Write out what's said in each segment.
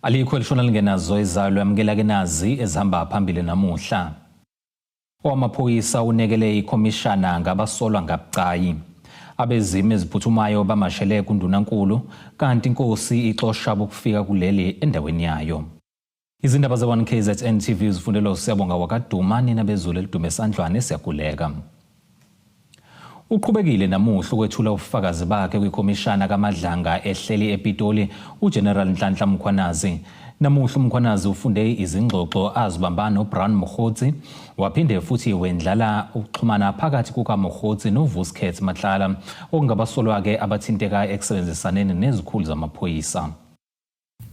Alikho elishona lingenazo izalo yamukela ke nazi ezihamba phambili namuhla. Owamaphoyisa unekele ikhomishana ngabasolwa ngabucayi. Abezimo eziphuthumayo bamashele kundunankulu kanti inkosi ixosha bokufika kuleli endaweni yayo. Izindaba ze-1 KZN TV zifundelwa uSiyabonga wakaduma nina bezulu elidume esandlwane siyaguleka. Uqhubekile namuhla ukwethula ubufakazi bakhe kwikhomishana kaMadlanga ehleli ePitoli uGeneral Nhlanhla Mkhwanazi. Namuhla uMkhwanazi ufunde izingxoxo azibamba noBrown Mogotsi waphinde futhi wendlala ukuxhumana phakathi kukaMogotsi noVusi Cat Matlala okungabasolwa-ke abathinteka ekusebenzisaneni nezikhulu zamaphoyisa.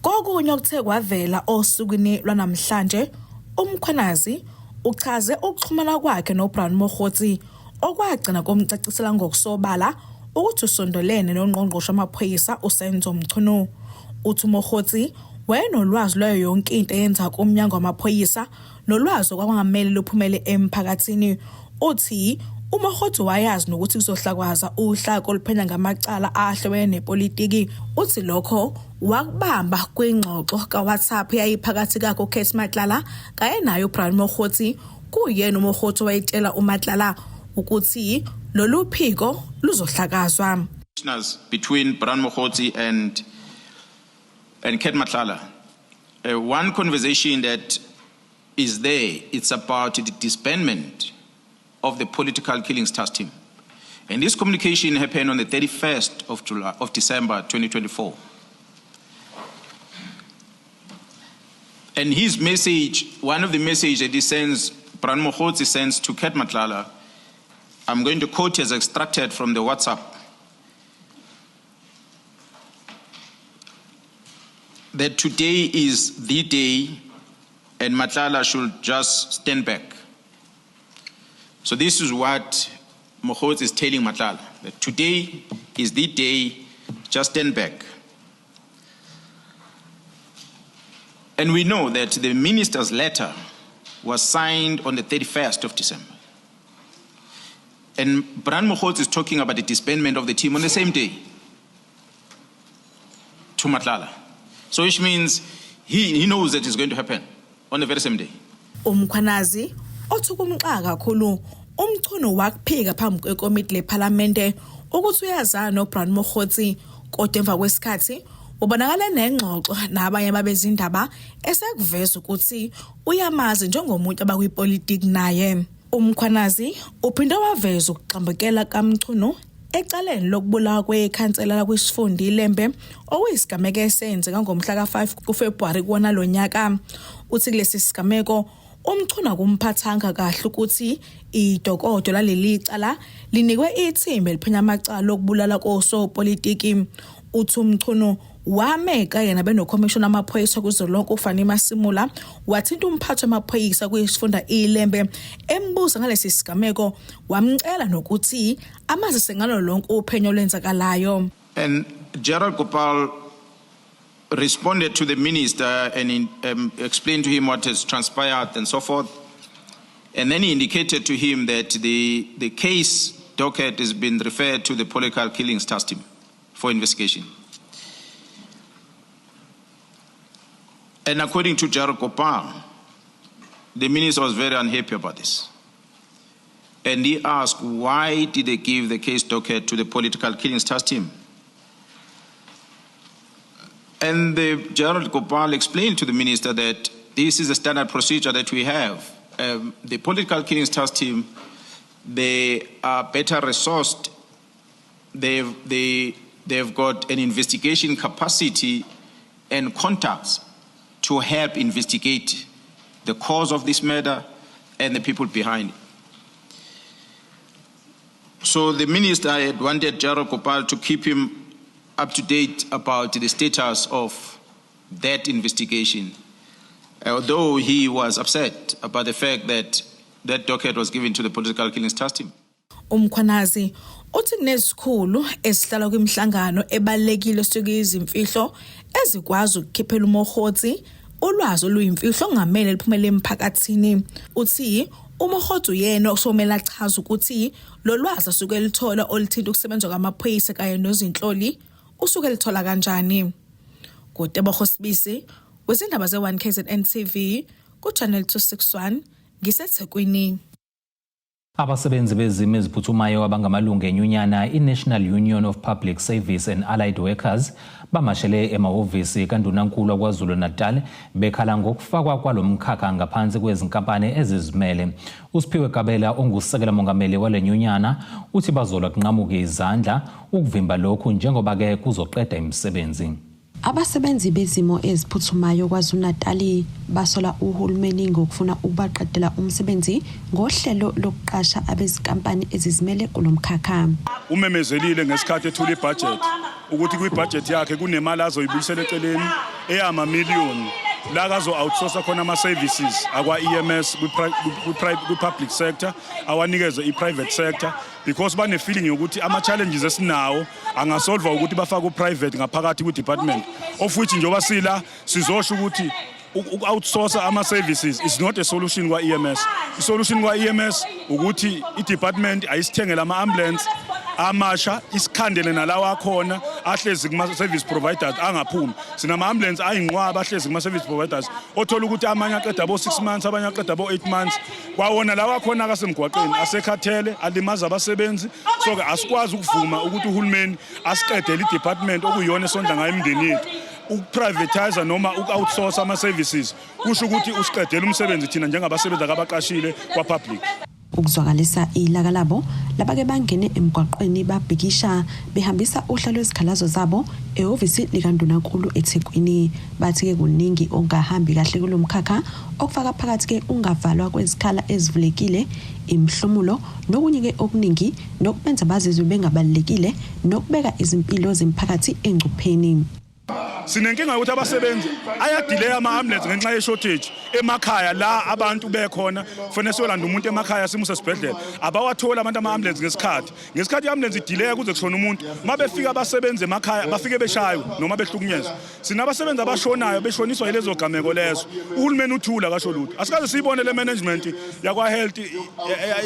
Kokunye okuthe kwavela osukwini lwanamhlanje, uMkhwanazi uchaze ukuxhumana kwakhe noBrown Mogotsi okwagcina kumcacisela ngokusobala ukuthi usondelene nongqongqoshe wamaphoyisa uSenzo Mchunu. Uthi uMogotsi wayenolwazi lwayo yonke into eyenza kumnyango wamaphoyisa nolwazi okwakungamele luphumele emphakathini. Uthi uMogotsi wayazi nokuthi kuzohlakwaza uhlaka oluphenya ngamacala ahlobene nepolitiki. Uthi lokho wakubamba kwingxoxo kaWhatsApp yayiphakathi kakhe uCat Matlala kanye naye uBrown Mogotsi kuyena uMogotsi wayetshela uMatlala ukuthi lolu phiko luzohlakazwa. Between Brown Mogotsi and Cat Matlala. One conversation that is there, it's about the disbandment of the political killings task team. And this communication happened on the 31st of July, of December 2024. And his message, one of the messages that he sends, Brown Mogotsi sends to Cat Matlala, I'm going to quote as extracted from the WhatsApp. That today is the day and Matlala should just stand back. So this is what Mogotsi is telling Matlala, that today is the day, just stand back. And we know that the minister's letter was signed on the 31st of December. And Brown Mogotsi is talking about the disbandment of the team on the same day to Matlala. So which means he knows that it's going to happen on the very same day. Umkhwanazi othi kumxaka kakhulu uMchunu wakuphika phambi kwekomiti lephalamende ukuthi uyazana noBrown Mogotsi, kodwa emva kwesikhathi ubonakala nengxoxo nabanye babezindaba esekuveza ukuthi uyamazi njengomuntu abakwipolitiki naye. Umkhwanazi uphinde waveza ukugxambukela kaMchunu ecaleni lokubulawa kwekhansela lakwisifunda iLembe okuyisigameko esenzeka ngomhla ka-5 kuFebruwari kuwona lo nyaka. Uthi kulesi sigameko uMchunu akumphathanga kahle ukuthi idokodo laleli cala linikwe ithimba eliphenya amacala okubulala kosopolitiki. Uthi uMchunu wameka yena benokhomishana amaphoyisa kuzwelonke uFannie Masemola wathinta umphathi wamaphoyisa kwisifunda iLembe embuza ngalesi sigameko, wamcela nokuthi amazise ngalo lonke uphenyo olwenzakalayo. And Gerald Gopal responded to the minister and explained to him what has transpired and so forth. And then he indicated to him that the case docket has been referred to the political killings task team for investigation. And according to Gerald Gopal, the minister was very unhappy about this. And he asked, why did they give the case docket to the political killings task team? And the Gerald Gopal explained to the minister that this is a standard procedure that we have. The political killings task team, they are better resourced. They've got an investigation capacity and contacts to help investigate the cause of this murder and the people behind it. So the minister had wanted Gerald Gopal to keep him up to date about the status of that investigation, although he was upset about the fact that that docket was given to the political killings task team. Umkhwanazi uthi kunezikhulu ezihlala kwimihlangano ebalulekile esuke izimfihlo ezikwazi ukukhiphela uMogotsi ulwazi oluyimfihlo ongamele liphumele emphakathini. Uthi uMogotsi uyena osomela achaza ukuthi lo lwazi asuke elithola oluthinta ukusebenza kwamaphoyisa kanye nozinhloli usuke elithola kanjani. NguTebogo Sibisi, wezindaba ze-1 KZN TV ku-Channel 261 ngiseThekwini. Abasebenzi bezimo eziphuthumayo abangamalungu enyunyana i-National Union of Public Service and Allied Workers bamashele emahhovisi kaNdunankulu waKwaZulu-Natal bekhala ngokufakwa kwalo mkhakha ngaphansi kwezinkampani ezizimele. USiphiwe Gabela ongusekela mongameli wale nyunyana uthi bazolwa kunqamuke izandla ukuvimba lokhu njengoba-ke kuzoqeda imisebenzi. Abasebenzi bezimo eziphuthumayo KwaZulu-Natali basola uhulumeni ngokufuna ukubaqedela umsebenzi ngohlelo lokuqasha abezinkampani ezizimele kulo mkhakha. Umemezelile ngesikhathi ethula ibhajethi ukuthi kwibhajethi yakhe kunemali azoyibuyisela eceleni eyamamiliyoni la kazo-outsourca khona ama-services akwa-EMS kwi-public sector awanikeze i-private sector, because bane-feeling yokuthi ama-challenges esinawo angasolva ukuthi bafake u-private ngaphakathi kwi-department, of which njengoba sila sizosho ukuthi uku-outsourca ama-services is not a solution kwa-EMS. I-solution kwa-EMS ukuthi i-department ayisithengele ama-ambulance amasha, isikhandele nalawa akhona ahlezi kuma-service providers angaphumi. Sinama-ambulance ayinqwaba ahlezi kuma-service providers, othola ukuthi amanye aqeda bo-6 months, abanye aqeda bo-8 months. Kwawona lawa akhona akasemgwaqeni asekhathele, alimaza abasebenzi. So-ke asikwazi ukuvuma ukuthi uhulumeni asiqedele i-department okuyiyona esondla ngayo imindeni yethu. Ukuprivatize noma uku-outsource ama-services kusho ukuthi usiqedele umsebenzi thina njengabasebenzi akabaqashile kwa-public. Ukuzwakalisa ilaka labo, labake bangene emgwaqweni babhikisha behambisa uhla lwezikhalazo zabo ehhovisi likaNdunankulu eThekwini. Bathi-ke kuningi okungahambi kahle kulo mkhakha, okufaka phakathi-ke ungavalwa kwezikhala ezivulekile, imihlomulo nokunye-ke okuningi, nokubenza bazizwe bengabalulekile nokubeka izimpilo zemiphakathi engcupheni. Sinenkinga yokuthi abasebenzi ayadileya ama-ambulance ngenxa ye-shortage emakhaya la abantu bekhona. Kufanele siyolanda umuntu emakhaya simuse esibhedlela. Abawatholi abantu ama-ambulance ngesikhathi. Ngesikhathi i-ambulance idileya kuze kushona umuntu, uma befika abasebenzi emakhaya bafike beshaywe noma behlukunyezwa. Sinabasebenzi abashonayo beshoniswa yilezo gameko lezo. Uhulumeni uthula kasho lutho. Asikaze siyibone le management yakwa-health,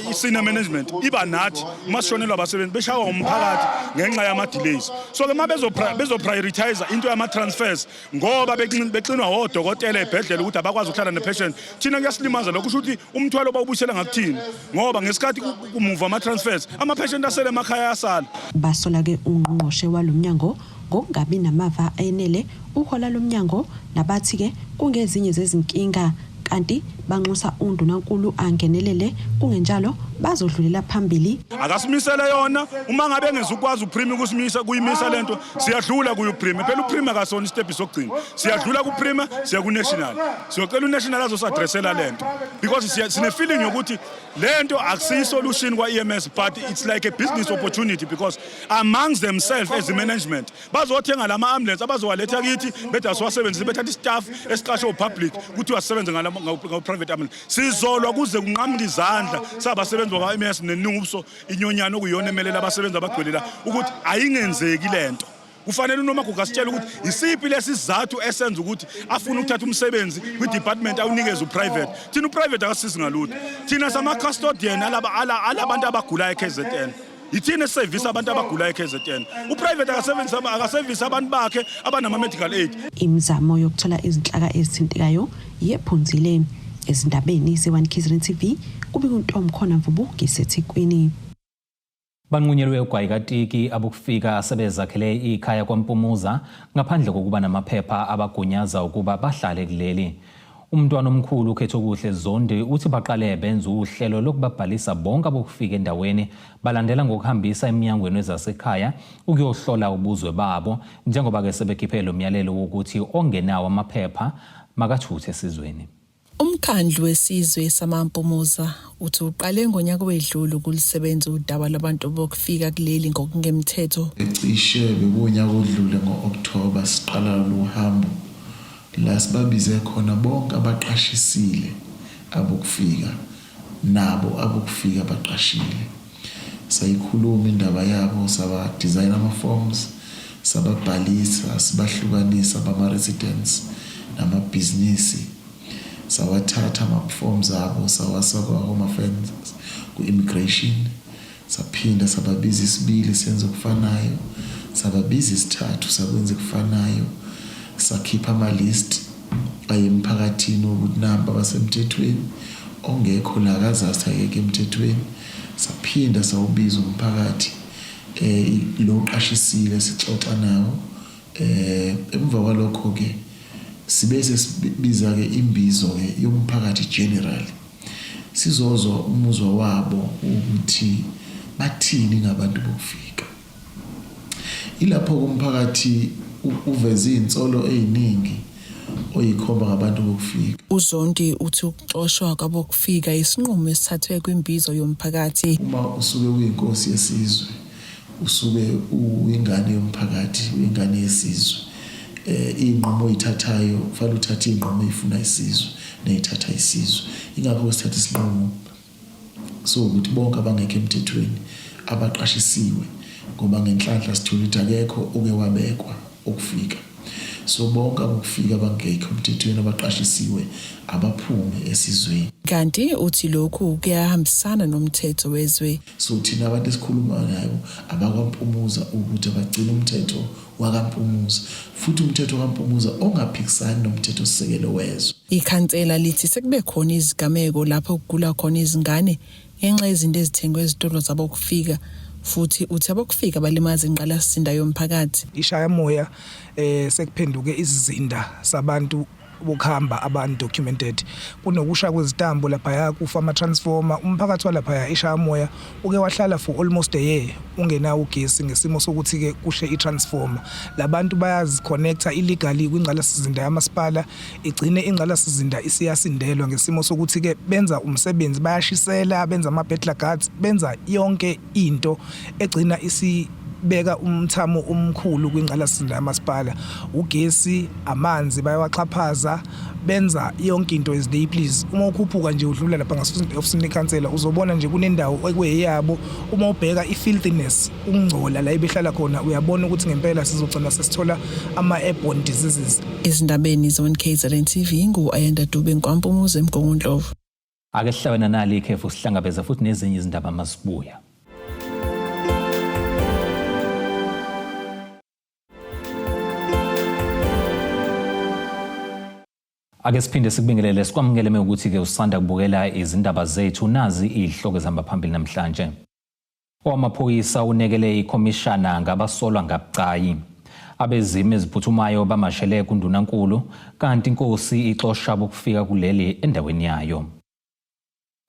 i-senior management iba nathi uma sishonelwa abasebenzi beshaywa umphakathi ngenxa yama-delays. So-ke uma bezo-prioritize into yama-transfers ngoba bexinwa odokotela ey'bhedlela ukuthi abakwazi ukuhlala ne-patient, thina kuyasilimaza lokho. Kusho ukuthi umthwalo bawubuyisela ngakuthina, ngoba ngesikhathi kumuva ama-transfers ama-patient asele emakhaya ayasala. Basola-ke ungqongqoshe walo mnyango ngokungabi namava enele uhola lomnyango, nabathi-ke kungezinye zezinkinga, kanti banxusa undunankulu angenelele, kungenjalo bazodlulela phambili. Akasimisele yona. Uma ngabe engezukwazi uPremier ukusimisa kuyimisa lento, siyadlula kuyo uPremier. Phela uPremier akasona isitepi sokugcina. Siyadlula kuPremier, siya ku-national, siyocela unational azosi-addressela lento, because sine-feeling yokuthi lento akusiyi solution kwa-EMS, but it's like a business opportunity, because amongst themselves as management bazothenga lama ambulance abazowaletha kithi bethi asiwasebenzise, bethatha istaff esiqashwe upublic ukuthi wasebenze ngalo private ambulance. Sizolwa kuze kunqamuke izandla sabasebenzi bakwa-EMS neNUMSA, inyonyana okuyiyona emelela abasebenzi abagcwele la, ukuthi ayingenzeki lento. Kufanele uNomagugu asitshele ukuthi isiphi lesi sizathu esenza ukuthi afune ukuthatha umsebenzi kwi-department awunikeze uprivate. Thina uprivate akasisi ngalutho. Thina sama-custodian alabantu abagulayo e-KZN. Yithina esisevisa abantu abagulayo e-KZN. Uprivate akasevisi abantu bakhe abanama-medical aid. Imizamo yokuthola izinhlaka ezithintekayo yephunzile. Ezindabeni ze-1 KZN TV, kube kuntomkhona Mvubu ngiseThekwini. Banqunyelwe ugwayi katiki abokufika asebezakhele ikhaya kwaMpumuza ngaphandle kokuba namaphepha abagunyaza ukuba bahlale kuleli. Umntwana omkhulu uKhethokuhle Zondi uthi baqale benza uhlelo lokubabhalisa bonke abokufika endaweni, balandela ngokuhambisa eminyangweni wezasekhaya ukuyohlola ubuzwe babo, njengoba-ke sebekhiphe lo myalelo wokuthi ongenawo amaphepha makathuthe esizweni. Umkhandlu wesizwe samaMpumuza uthi uqale ngonyaka wedlule ukulisebenza udaba lwabantu bokufika kuleli ngokungemthetho. Cishe bekunyaka odlule ngo-October siqala lolu hambo la sibabize khona bonke abaqashisile abokufika nabo abokufika abaqashile. Sayikhuluma indaba yabo, saba-design ama-forms, sababhalisa, sibahlukanisa bama-residents namabhizinisi. Sawathatha ama-forms abo sawasa kwa-Home Affairs, ku-immigration. Saphinda sababiza isibili, senza okufanayo. Sababiza isithathu, sakwenza okufanayo. Sakhipha ama-list. Aye emphakathini ukuthi nampa abasemthethweni, ongekho la akazazi akekho emthethweni. Saphinda sawubiza umphakathi eh lo qashisile sixoxa nawo eh emva kwalokho ke sibe sesibiza ke imbizo ke yomphakathi general sizozwa umuzwa wabo ukuthi bathini ngabantu bokufika. Ilapho umphakathi uveze izinsolo eziningi oyikhomba ngabantu bokufika. UZondi uthi ukuxoshwa kwabokufika isinqumo esithathwe kwimbizo yomphakathi. Uma usuke uyinkosi yesizwe usuke uyingane yomphakathi, uyingane yesizwe. Eh inqumo oyithathayo kufanele uthathe inqumo eyifuna isizwe neyithatha isizwe. Ingakho sithatha isinqumo sokuthi bonke abangekho emthethweni abaqashisiwe ngoba ngenhlanhla sithola ukuthi akekho oke wabekwa okufika so bonke abokufika abangekho emthethweni abaqashisiwe abaphume esizweni. Kanti uthi lokhu kuyahambisana nomthetho wezwe. So thina abantu esikhuluma nabo abakwaMpumuza ukuthi abagcine umthetho wakaMpumuza futhi umthetho kaMpumuza ongaphikisani nomthethosisekelo wezwe. Ikhansela lithi sekube khona izigameko lapho kugula khona izingane ngenxa yezinto ezithengwe ezitolo zabokufika futhi uthi abokufika balimaza ingqalasizinda yomphakathi. Ishayamoya sekuphenduke isizinda sabantu bokuhamba aba-undocumented. Kunokusha kwezitambo laphaya, kufa ama-transformer. Umphakathi walaphaya eShayamoya uke wahlala for almost a year ungenawo ugesi ngesimo sokuthi-ke kushe i-transformer. Labantu bayazi-connecta illegally kwingqalasizinda yamasipala, igcine ingqalasizinda isiyasindelwa ngesimo sokuthi-ke benza umsebenzi, bayashisela, benza ama-burglar guards, benza yonke into egcina isibeka umthamo omkhulu kwingqalasizinda yamasipala. Ugesi, amanzi bayawaxhaphaza, benza yonke into as they please. Uma ukhuphuka nje udlula lapha ngase-ofisini lekhansela uzobona nje kunendawo ekweyabo. Uma ubheka i-filthiness, ukungcola la ebehlala khona, uyabona ukuthi ngempela sizogcina sesithola ama-airborne diseases. Ezindabeni ze-1KZN TV ngu-Ayanda Dube Nkwampumuzi eMgungundlovu. Ake sihlabe nanali ikhefu sihlangabeze futhi nezinye izindaba masibuya. Ake siphinde sikubingelele sikwamukele mewukuthi-ke usanda kubukela izindaba zethu nazi izihloko ezihamba phambili namhlanje. Owamaphoyisa unekele ikhomishana ngabasolwa ngabucayi. Abezimo eziphuthumayo bamashele kundunankulu kanti inkosi ixosha bokufika kuleli endaweni yayo.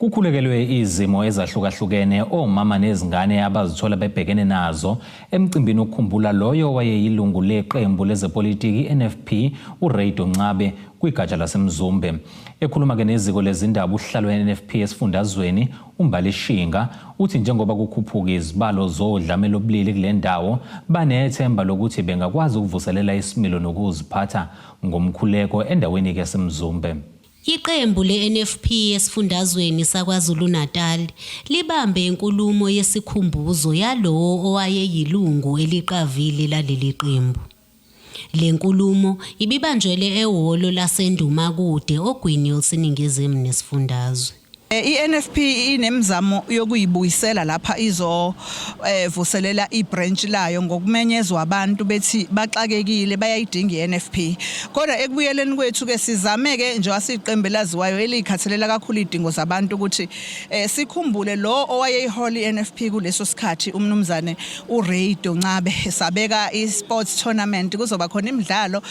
Kukhulekelwe izimo ezahlukahlukene omama nezingane abazithola bebhekene nazo emcimbini wokukhumbula loyo owayeyilungu leqembu lezepolitiki i-NFP uRay Doncabe kwigatsha laseMzumbe. Ekhuluma-ke neziko lezindaba usihlalo we-NFP esifundazweni uMbali Shinga uthi njengoba kukhuphuka izibalo zodlame lobulili kule ndawo banethemba lokuthi bengakwazi ukuvuselela isimilo nokuziphatha ngomkhuleko endaweni yaseMzumbe. Iqembu le-NFP esifundazweni saKwaZulu-Natal libambe inkulumo yesikhumbuzo yalowo owayeyilungu eliqavile laleli qembu. Le nkulumo ibibanjelwe ehholo laseNdumakude oGwini oluseningizimu nesifundazwe. I-NFP inemizamo yokuyibuyisela lapha izo vuselela ibranch layo ngokumenyezwa abantu bethi baxakekile bayayidinga i-NFP. Kodwa ekubuyeleni kwethu ke sizame ke njengoba siyiqembu elaziwayo elikhathalela kakhulu idingo zabantu ukuthi sikhumbule lo owayeyihola i-NFP kuleso sikhathi umnumzane uRay Doncabe. Sabeka i-sports tournament, kuzoba khona imidlalo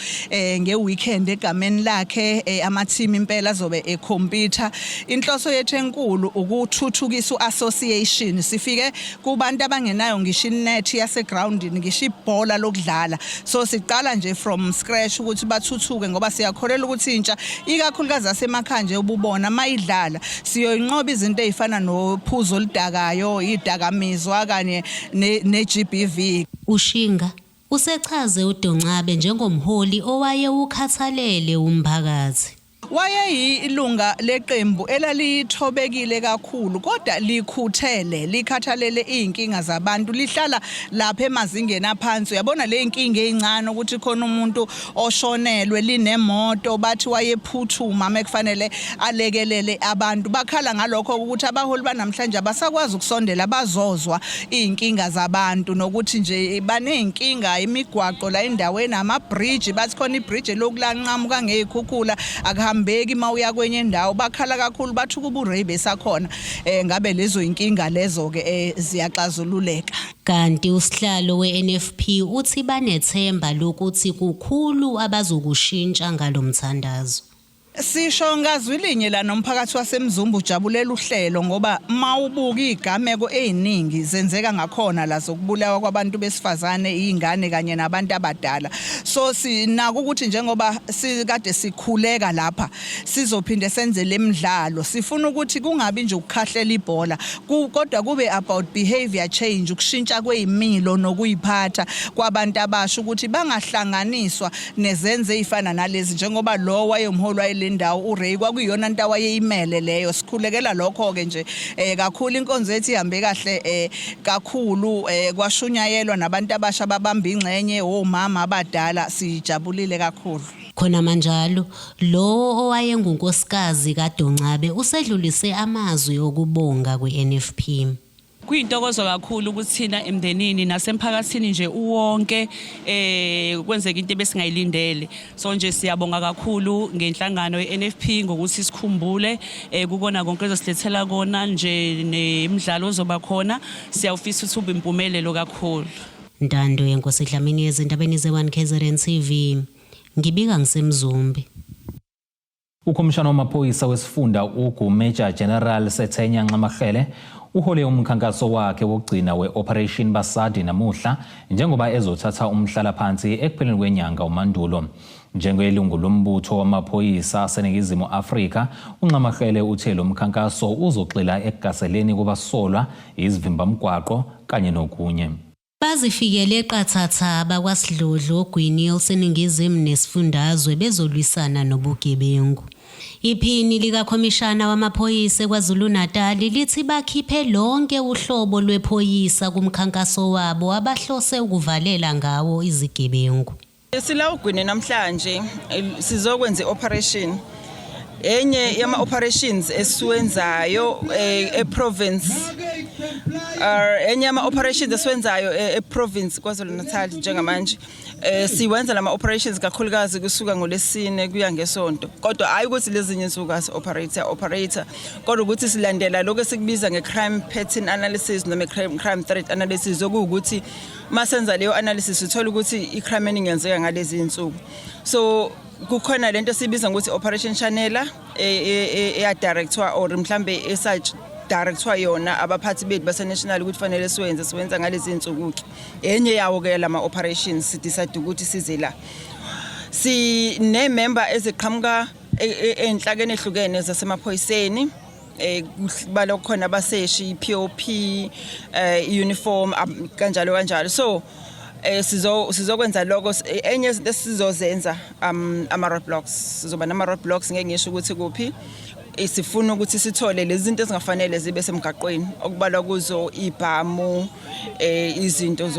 nge-weekend egameni lakhe, ama-team impela azobe ekhompyutha. Inhloso yethu enkulu ukuthuthukisa u-association, sifike kubantu abangenayo ngisho inet yasegroundini, ngisho ibhola lokudlala. So siqala nje from scratch ukuthi bathuthuke ngoba siyakholelwa ukuthi intsha ikakhulukazi asemakhaya nje ububona mayidlala siyoyinqoba izinto ezifana nophuzo oludakayo, idakamizwa kanye ne-GBV. UShinga usechaze uDoncabe njengomholi owayewukhathalele umphakathi. Wayeyilunga leqembu elalithobekile kakhulu kodwa likhuthele likhathalele izinkinga zabantu lihlala lapha emazingeni aphansi uyabona le inkinga ezincane ukuthi khona umuntu oshonelwe linemoto bathi wayephuthuma mekufanele alekelele abantu bakhala ngalokho ukuthi abaholi banamhlanje abasakwazi ukusondela bazozwa izinkinga zabantu nokuthi nje banezinkinga imigwaqo la endaweni ama-bridge bathi khona ibridge elokulanqamuka ngey'khukhula akuhambeki uma uya kwenye indawo bakhala kakhulu bathi ukuba uRay besakhona um ngabe lezo yinkinga lezo-ke um ziyaxazululeka. Kanti usihlalo weNFP uthi banethemba lokuthi kukhulu abazokushintsha ngalo mthandazo. Sisho ngazwi linye la nomphakathi waseMzumbe ujabulela uhlelo ngoba mawubuka izigameko eziningi zenzeka ngakhona la zokubulawa kwabantu besifazane, izingane kanye nabantu abadala. So sinako ukuthi njengoba sikade sikhuleka lapha sizophinde senze lemidlalo. Sifuna ukuthi kungabi nje ukukhahlela ibhola kodwa kube about behavior change, ukushintsha kwezimilo nokuyiphatha kwabantu abasha ukuthi bangahlanganiswa nezenzo ezifana nalezi njengoba lo wayemholi wayelendawo uRay kwakuyiyona nto awayeyimele leyo sikhulekela lokho ke nje eh kakhulu inkonzo yethu ihambe kahle eh kakhulu eh kwashunyayelwa nabantu abasha babamba ingxenye omama abadala sijabulile kakhulu. Khona manjalo, lowo owayengunkosikazi kaDoncabe usedlulise amazwi okubonga kwiNFP. Kuyintokozo kakhulu kuthina emndenini nasemphakathini nje uwonke eh kwenzeka into ebesingayilindele. So nje siyabonga kakhulu ngenhlangano yeNFP ngokuthi sikhumbule eh kukona konke ezosilethela kona nje nemidlalo ozoba khona siyawufisa ukuthi ube impumelelo kakhulu. Ntando yenkosi Dlamini ezindabeni ze-1 KZN TV. Ngibika ngiseMzumbe. Ukhomishana wamaphoyisa wesifunda uGu Major General Sethenya Nxamarhele uhole umkhankaso wakhe wokugcina we-Operation Basadi namuhla njengoba ezothatha umhlalaphansi ekupheleni kwenyanga uMandulo. Njengelungu lombutho wamaphoyisa aseNingizimu Afrika, uNxamarhele uthe lo mkhankaso uzogxila ekugaseleni kubasolwa, izivimbamgwaqo kanye nokunye. Bazifikele qathatha abakwaSidlodlo ogwini oluseningizimu nesifundazwe bezolwisana nobugebengu. Iphini likakhomishana wamaphoyisa eKwaZulu-Natal lithi bakhiphe lonke uhlobo lwephoyisa kumkhankaso wabo abahlose ukuvalela ngawo izigebengu. Sila ugwini namhlanje sizokwenza i-operation enye yama-operations esiwenzayo e-province enye yama-operations esiwenzayo e-province KwaZulu-Natal njengamanje siwenza lama operations kakhulukazi kusuka ngolesine kuya ngesonto kodwa hayi ukuthi lezinye insuku asi-operate operate kodwa ukuthi silandela lokho esikubiza nge-crime pattern analysis noma crime threat analysis okuwukuthi masenza leyo analysis uthola ukuthi i-crime eningi yenzeka ngalezi insuku. So kukhona lento esibiza ngokuthi operation Shanela eya directwa or mhlambe esa directwa yona abaphathi bethu base national ukuthi fanele siwenze siwenza ngalezi insuku ke. Enye yawo ke lama operations si decide ukuthi size la. Si ne member eziqhamuka enhlakeni ehlukene zasemaphoyiseni kubala khona abaseshi POP uniform kanjalo kanjalo. So sizokwenza lokho. Enye izinto esizozenza ama roadblocks, sizoba nama roadblocks, ngeke ngisho ukuthi kuphi. Sifuna ukuthi sithole lezi zinto ezingafanele zibe semgaqweni okubalwa kuzo ibhamu, izinto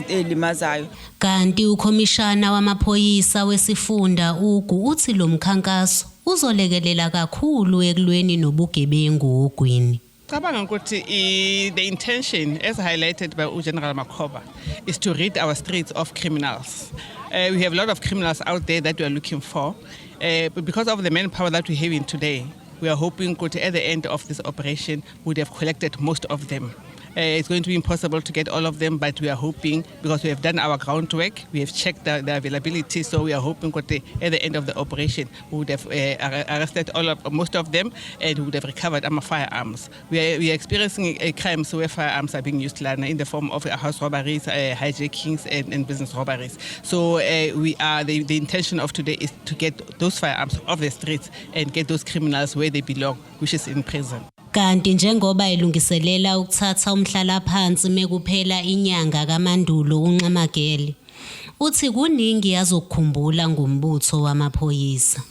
ezilimazayo. Kanti ukhomishana wamaphoyisa wesifunda uGu uthi lo mkhankaso uzolekelela kakhulu ekulweni nobugebengu ogwini. Cabanga ukuthi the intention as highlighted by General Makhoba is to rid our streets of criminals. We have a lot of criminals out there that we are looking for. But because of the manpower that we're having today, we are hoping ukuthi at the end of this operation we would have collected most of them. It's going to be impossible to get all of them, but we are hoping, because we have done our groundwork, we have checked the availability, so we are hoping that at the end of the operation we would have arrested most of them and we would have recovered our firearms. We are experiencing crimes where firearms are being used in the form of house robberies, hijackings and business robberies. So the intention of today is to get those firearms off the streets and get those criminals where they belong, which is in prison. Kanti njengoba elungiselela ukuthatha umhlalaphansi mekuphela inyanga kaMandulo uNxamagele uthi kuningi azokukhumbula ngombutho wamaphoyisa.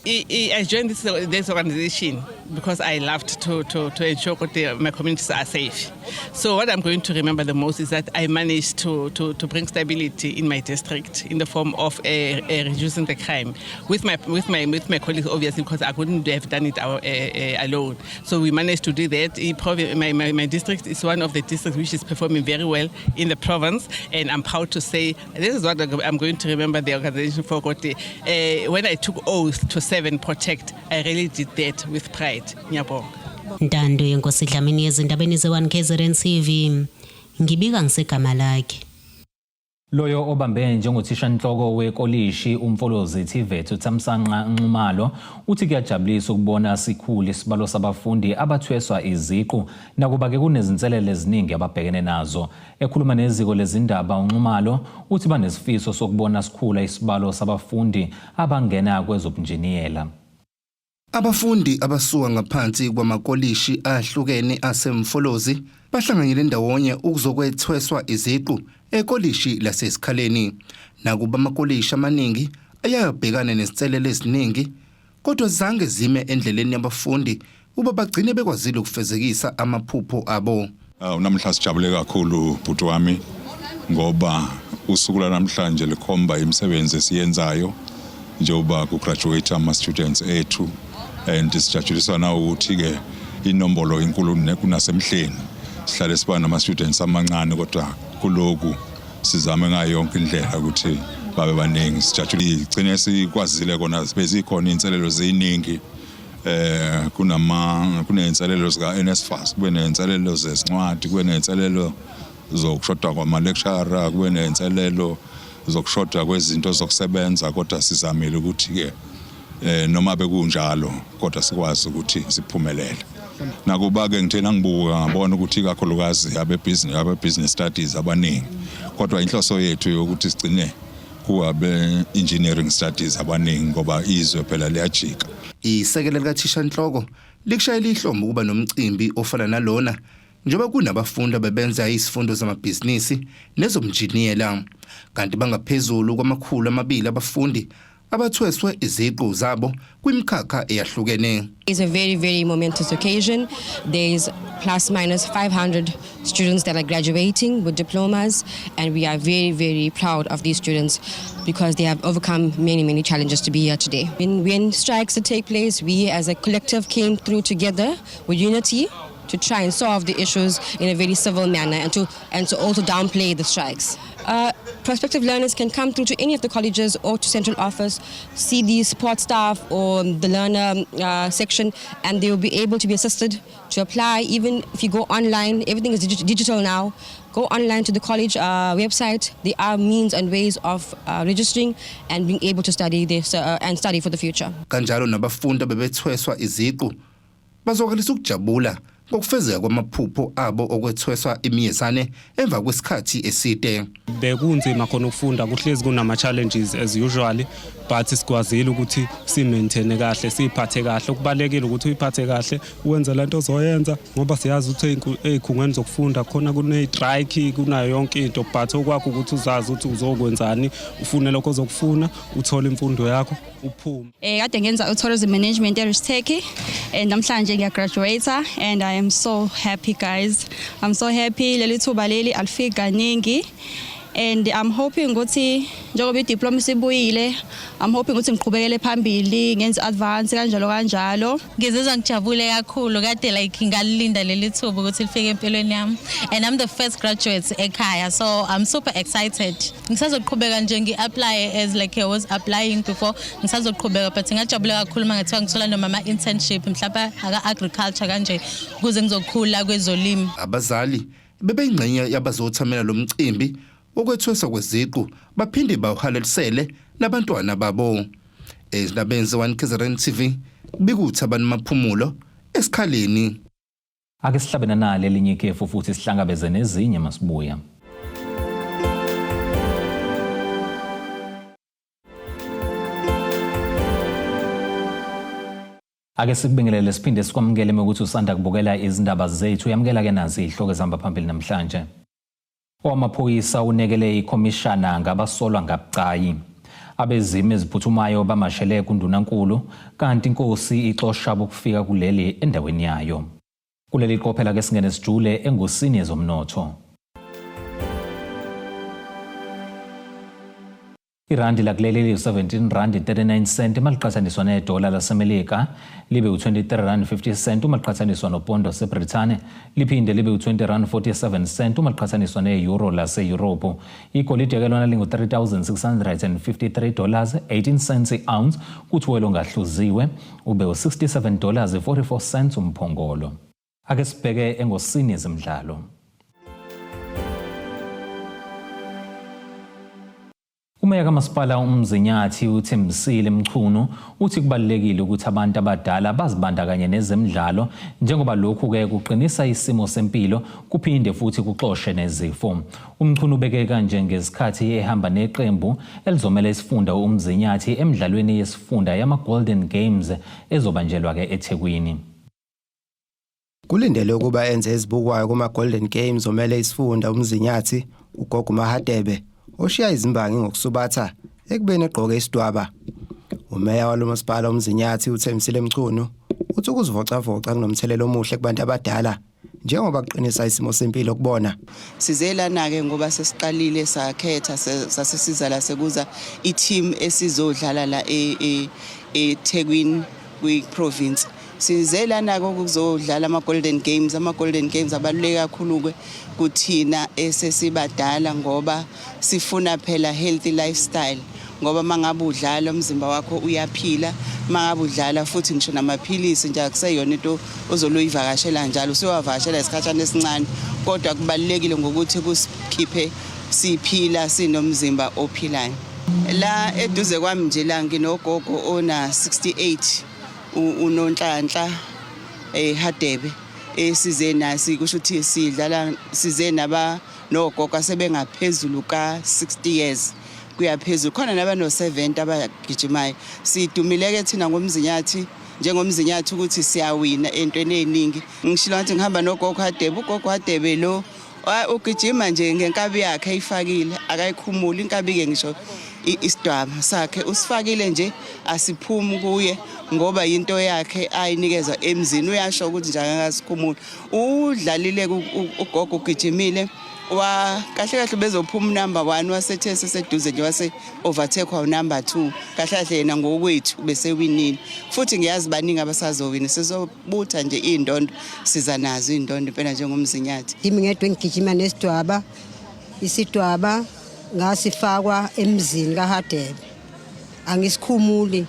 I joined this organization because I loved to ensure that my communities are safe. So what I'm going to remember the most is that I managed to bring stability in my district in the form of reducing the crime with my colleagues, obviously, because I couldn't have done it alone. So we managed to do that. My district is one of the districts which is performing very well in the province, and I'm proud to say this is what I'm going to remember the organization for. When I took oath to serve and protect, I really did that with pride. Ngiyabonga. Ntando yenkosi Dlamini ezindabeni ze-1 KZN TV, ngibika ngisegama lakhe. Loyo obambe njengothishanhloko wekolishi uMfolozi TVET, uThamsanqa Nxumalo, uthi kuyajabulisa ukubona sikhulu isibalo sabafundi abathweswa iziqu nakuba-ke kunezinselele eziningi ababhekene nazo. Ekhuluma neziko lezindaba, uNxumalo uthi banesifiso sokubona sikhula isibalo sabafundi abangena kwezobunjiniyela. Abafundi abasuka ngaphansi kwamakolishi ahlukene aseMfolozi bahlanganyele ndawonye ukuzokwethweswa iziqu ekolishi laseSikhaleni. Nakuba amakolishi amaningi ayabhekana nezinselele eziningi, kodwa zange zime endleleni yabafundi ukuba bagcine bekwazile ukufezekisa amaphupho abo. Namhla sijabule kakhulu, bhuti wami, ngoba usuku lwanamhlanje likhomba imisebenzi esiyenzayo njengoba ku-graduate ama-students ethu, and sijabuliswa na ukuthi-ke inombolo inkulu kunasemhleni. Sihlale siba nama-students amancane, kodwa kuloku sizame ngayo yonke indlela ukuthi babe baningi. Sijabule igcine sikwazile kona, bezikhona iy'nselelo ziningi, kuney'nselelo zika NSFAS, kube ney'nselelo zezincwadi, kube ney'nselelo zokushoda kwama-lecturer, kube ney'nselelo zokushoda kwezinto zokusebenza, kodwa sizamile ukuthi-ke noma bekunjalo kodwa sikwazi ukuthi siphumelele. Nakuba-ke ngithe nangibuka ngabona ukuthi ikakhulukazi abe-business studies abaningi, kodwa inhloso yethu yokuthi sigcine kuwabe-engineering studies abaningi, ngoba izwe phela liyajika. Isekela likathishanhloko likushayela ihlombe ukuba nomcimbi ofana nalona, njengoba kunabafundi abebenza izifundo zamabhizinisi nezobunjiniyela, kanti bangaphezulu kwama-200 abafundi abathweswe iziqu zabo kwimikhakha eyahlukene. It's a very, very momentous occasion. There's plus minus 500 students that are graduating with diplomas, and we are very, very proud of these students because they have overcome many, many challenges to be here today. When strikes take place, we as a collective came through together with unity to try and solve the issues in a very civil manner and to also downplay the strikes. Prospective learners can come through to any of the colleges or to central office, see the support staff or the learner section, and they will be able to be assisted to apply. Even if you go online, everything is digital now. Go online to the college website. There are means and ways of registering and being able to study this and study for the future. Kanjalo nabafundi abebethweswa iziqu bazwakalisa ukujabula ngokufezeka kwamaphupho abo okwethweswa imiyezane emva kwesikhathi eside. Bekunzima khona ukufunda, kuhlezi kunama-challenges as usually, but sikwazile ukuthi si-maintain kahle, siyiphathe kahle. Okubalulekile ukuthi uyiphathe kahle, uwenze lento ozoyenza, ngoba siyazi ukuthi ey'khungweni zokufunda khona kune-strike, kunayo yonke into, but okwakho ukuthi uzazi ukuthi uzokwenzani, ufune lokho ozokufuna, uthole imfundo yakho, uphume. Kade ngenza u-tourism management e-Ristech and namhlanje ngiya-graduate and I am so happy, guys. I'm so happy. Leli thuba leli alifiki kaningi and I'm hoping ukuthi njengoba i-diploma isibuyile, I'm hoping ukuthi ngiqhubekele phambili ngenze advance, kanjalo kanjalo. Ngizizwa ngijabule kakhulu. Kade like ngalilinda leli thuba ukuthi lifike empilweni yami and I'm the first graduate ekhaya, so I'm super excited. Ngisazoqhubeka nje ngi-apply as like I was applying before, ngisazoqhubeka, but ngajabula kakhulu uma ngathiwa ngithola noma ama-internship mhlawumbe aka-agriculture kanje ukuze ngizokhula kwezolimo. Abazali bebeyingxenye yabazothamela lo mcimbi wokwethweswa kweziqu, baphinde bawuhalalisele nabantwana babo. Ezindabeni ze-1 KZN TV, bikuthi Maphumulo, eSikhaleni. Ake sihlabene nale elinye ikhefu futhi sihlangabeze nezinye masibuya. Ake sikubingelele siphinde sikwamukele ukuthi usanda kubukela izindaba zethu. Yamukela ke nazi izihloko ezihamba phambili namhlanje. Owamaphoyisa unekele ikhomishana ngabasolwa ngabucayi. Abezimo eziphuthumayo bamashele kundunankulu kanti inkosi ixosha bokufika kuleli endaweni yayo. Kuleli qophela ke singene sijule engosini yezomnotho. Irandi lakuleli liwu-17 rand 39 cent uma liqhathaniswa nedola laseMelika, libe u-23 rand 50 cent uma liqhathaniswa nopondo waseBrithani, liphinde libe u-20 rand 47 cent uma liqhathaniswa ne-euro laseYurophu. Igolide ke lona lingu-3653 dollars 18 cents i-ounce, kuthi welo ongahluziwe ube u-67 dollars 44 cents umphongolo. Ake sibheke engosini yezemidlalo. Umeya kamasipala uMzinyathi uThembisile Mchunu uthi kubalulekile ukuthi abantu abadala bazibandakanye nezemidlalo njengoba lokhu-ke kuqinisa isimo sempilo kuphinde futhi kuxoshe nezifo. UMchunu ubeke kanje ngesikhathi ehamba neqembu elizomela isifunda uMzinyathi emidlalweni yesifunda yama-Golden Games ezobanjelwa-ke eThekwini. Kulindelwe ukuba enze ezibukwayo kuma-Golden Games omele isifunda uMzinyathi, uGogo Mahadebe, oshiya izimbangi ngokusubatha ekubeni egqoke isidwaba. Umeya walo masipala uMzinyathi uThembisile Mchunu uthi ukuzivocavoca kunomthelela omuhle kubantu abadala njengoba kuqinisa isimo sempilo kubona. Size lana-ke ngoba sesiqalile sakhetha sasesiza la sekuza i-team esizodlala la eThekwini kwi-province. Size lana-ke ukuzodlala ama-Golden Games. Ama-Golden Games abaluleke kakhulu-ke kuthina esesibadala ngoba sifuna phela healthy lifestyle ngoba uma ngabe udlala umzimba wakho uyaphila, uma ngabe udlala futhi ngisho namaphilisi nje akuseyona into ozoluyivakashela njalo, usuyowavakashela isikhashana esincane, kodwa kubalulekile ngokuthi kusikhiphe siphila sinomzimba ophilayo. La eduze kwami nje la nginogogo ona 68 uNonhlanhla Hadebe esize nasi kusho ukuthi sidlala size naba nogogo asebengaphezulu ka-60 years kuya phezulu, khona nabano-70 abagijimayo. Sidumile-ke thina ngoMzinyathi njengoMzinyathi ukuthi siyawina entweni ey'ningi. Ngishilo ngathi ngihamba nogogo Hadebe, ugogo Hadebe lo ugijima nje ngenkabi yakhe eyifakile akayikhumuli inkabi-ke ngisho isidwaba sakhe usifakile nje asiphumi kuye ngoba yinto yakhe ayinikezwa emzini, uyasho ukuthi nje akakasikhumuli. Udlalile ugogo ugijimile wa kahle kahle bezophuma unumber 1 wasethe seseduze nje wase overtake wa number 2 kahle kahle yena ngokwethu besewinile futhi ngiyazi baningi abasazowina sizobutha nje izindondo siza nazo izindondo impela njengomzinyathi. Yimi ngedwa engigijima nesidwaba, isidwaba ngasifakwa emzini kaHadebe, angisikhumuli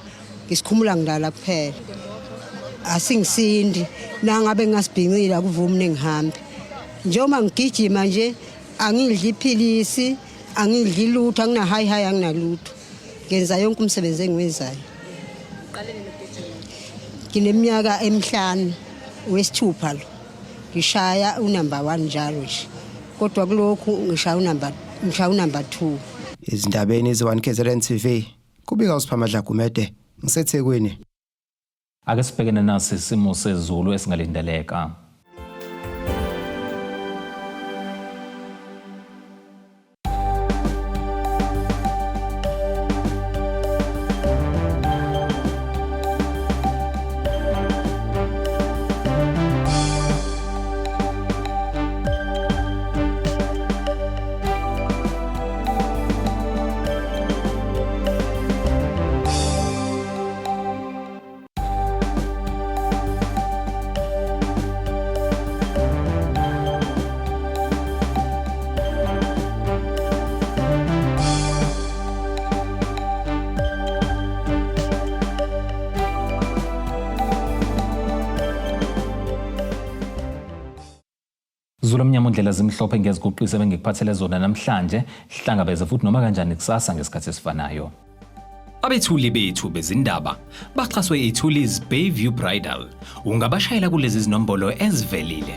ngisikhumula ngilala kuphela, asingisindi nangabe ngingasibhincile akuvumi nengihambe. Njengoba ngigijima nje angidli iphilisi, angidli lutho, angina hayi hayi anginalutho, ngenza yonke umsebenzi engiwenzayo. Ngineminyaka emihlanu wesithupha lo ngishaya unumber 1 njalo nje, kodwa kulokhu ngishaya unumber ngishaya unumber 2. Ezindabeni ze-1 KZN TV kubika uSiphamandla Gumede ngiseThekwini. Ake sibhekene nasi isimo sezulu esingalindeleka. Zulu omnyama undlela zimhlophe ngiyaziguqisa bengikuphathele zona namhlanje hlangabeze futhi noma kanjani kusasa ngesikhathi esifanayo. Abethuli bethu bezindaba baxhaswe iThulis Bayview Bridal. Ungabashayela kulezi zinombolo ezivelile.